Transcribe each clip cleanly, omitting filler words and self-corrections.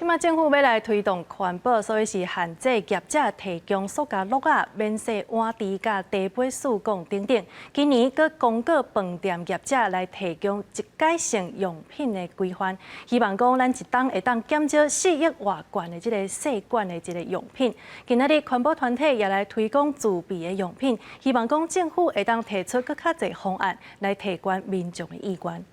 這馬政府欲來推動環保，所以是限制業者提供塑膠碌仔、免洗碗匙佮茶杯欶管等等。今年閣公告飯店業者來提供一改性用品的規範，希望講咱一冬會當減少4億外罐的這个細罐的這个用品。今仔日環保團體也來推廣自備的用品，希望講政府會當提出閣較濟方案來提懸民眾的意願。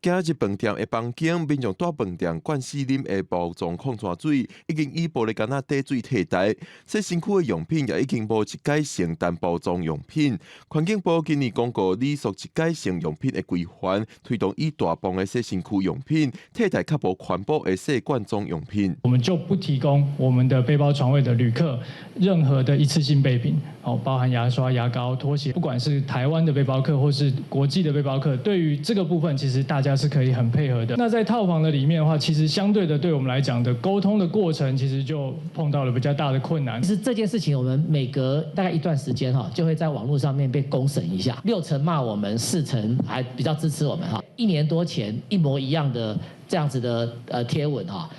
今日飯店的房間，民眾帶飯店灌試啉的包裝礦泉水，已經以玻璃罐仔底水替代。洗身軀的用品也已經無一改性單包裝用品。環境部今年公告擬塑一改性用品的規範，推動以大磅的洗身軀用品替代較無環保的細罐裝用品。我們就不提供我們的背包床位的旅客任何的一次性備品，哦，包含牙刷、牙膏、拖鞋，不管是台灣的背包客或是國際的背包客，對於這個部分，其實大家是可以很配合的。那在套房的裡面的話，其實相對的對我們來講的溝通的過程，其實就碰到了比較大的困難。其實這件事情，我們每隔大概一段時間哈，就會在網絡上面被公審一下，6成罵我們，4成還比較支持我們哈。一年多前一模一樣的這樣子的貼文哈。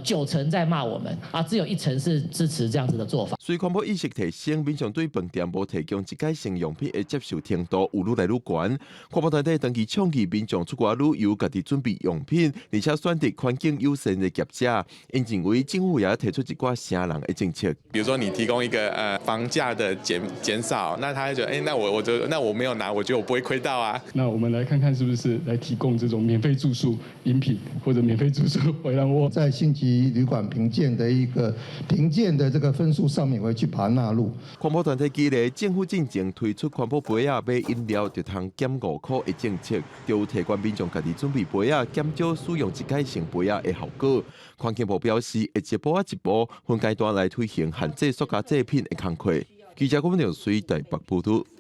9成在罵我們，啊，只有1成是支持這樣子的做法。隨環保意識提升，民眾對飯店無提供一改性用品的接受程度有愈來愈懸。環保團體長期倡議民眾出國旅遊，家己準備用品，而且選擇環境友善的業者。𪜶認為政府也提出一寡啥人的政策，比如說你提供一個房價的減少，那他就覺得，欸，那我就那我沒有拿，我覺得我不會虧到啊。那我們來看看是不是來提供這種免費住宿飲品或者免費住宿回來窩在星級旅館評鑑的一個評鑑的這個分數上面，會去把它納入。環保團體期待政府進前推出環保杯仔買飲料就通減5塊的政策，就有提懸民眾家己準備杯仔，減少使用一改性杯仔的效果。環境部表示，會一步仔一步分階段來推行限制塑膠製品的工課。記者郭文水台北報導。